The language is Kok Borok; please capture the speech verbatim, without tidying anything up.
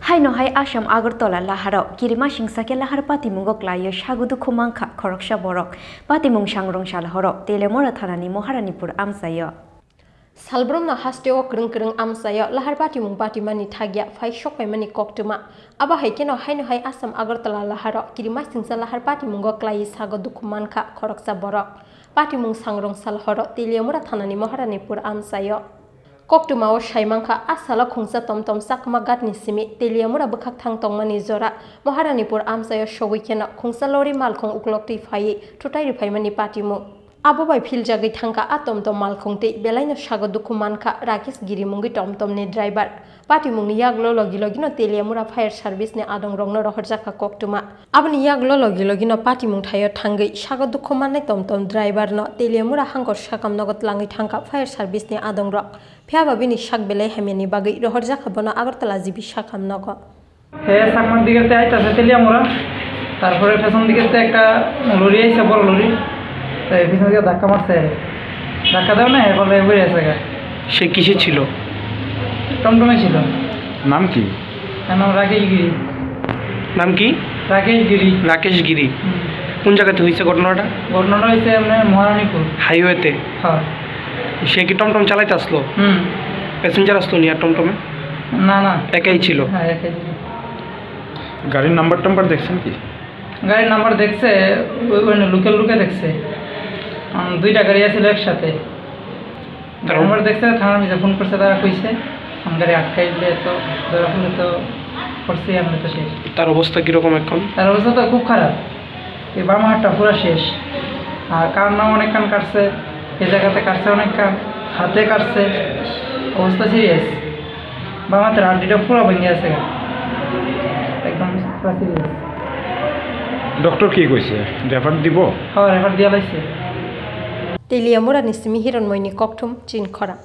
Haino hai Assam Agartala laharok kirima singsa khe lahar patimungo klaiwi sago dukhu mankha khoroksa borok. Patimung sangrong sal horo Teliamura thanani Maharanipur amchaio. Salbrumno hasteo kwrwng kwrwng amchaio lahar patimung patimani thagya phai sokphaimani koktwma. Abo hai kheno haino hai Assam Agartala laharo kirima singsa lahar patimungo klaiwi sago dukhu mankha khoroksa borok. Patimung sangrong sal horo Teliamura thanani Maharanipur amchaio. Koktwmao saimankha, a salo khungsa tomtom chakma gatni simi Teliamura bwkhak thang tongmani jora Maharanipur amchaio sogwi kheno khungsa lori malkhung uklok twi phaiwi thutai rwphaimani patimung. Abo bai philjagwi thangkha a tomtom malkhung twi belaino sago dukhu mankha Rakesh Giri mungwi tomtomni driver. Patimungni yagulo logi logino Teliamura fire service ni adongrokno rohorjakha koktwma. Aboni yagulo logi logino patimung thaio thangwi sago dukhu mannai tomtom driver no Teliamura hangkor sakam nogo twlangwi thangkha fire service ni adongrok. Phiyaba bini sak belai hamyani bagwi rohorjakha bono Agartala G B sakam nogo. হে চাকমার দিকে তে আইতাছে তেলিয়ামুড়া, তারপরে পেছন দিকে তে একটা লরি আইছে, বড় লরি, তো এই পিছন দিকে ধাক্কা মারছে, ধাক্কা দেওয়া না, এরপরে পড়ে আছে গা। সে কিসে ছিল? টমটমে ছিল। নাম কি? তার নাম রাকেশ গিরি। নাম কি? রাকেশ গিরি। রাকেশ গিরি। হুম। কোন জায়গাতে হয়েছে ঘটনাটা? ঘটনাটা হয়েছে আপনার মহারানীপুর। হাইওয়েতে? হ্যাঁ। সে কি টমটম চালাইতে আসলো? হুম। প্যাসেঞ্জার আসলো নি আর টমটমে? না, না। একাই ছিল? হ্যাঁ, একাই ছিল। গাড়ির নাম্বার টাম্বার দেখছেন কি? গাড়ির নাম্বার দেখছে, ওই, ওই লোকাল লোকে দেখছে। উম, দুইটা গাড়ি আছিল একসাথে। তার নাম্বার দেখছে, থানার নিচে ফোন করছে, তারা কইছে, "আমার গাড়ি আটকাই দিলে তো, ধরা পড়লে তো করছি, আমরা তো শেষ।" তার অবস্থা কিরকম এখন? তার অবস্থা তো খুব খারাপ, এই বাম হাতটা পুরো শেষ, আর কান না অনেক কান কাটছে, এই জায়গাতে কাটছে অনেক কান, হাতে কাটছে, অবস্থা সিরিয়াস। বাম হাতের হাড্ডিটা পুরো ভেঙে আছে, একদম পুরো সিরিয়াস। ডক্টর কি কইছে? রেফার দিব? হ্যাঁ, রেফার দিয়া লাইছে। Teliamura ni simi Hironmoini kokthum Chinkhora.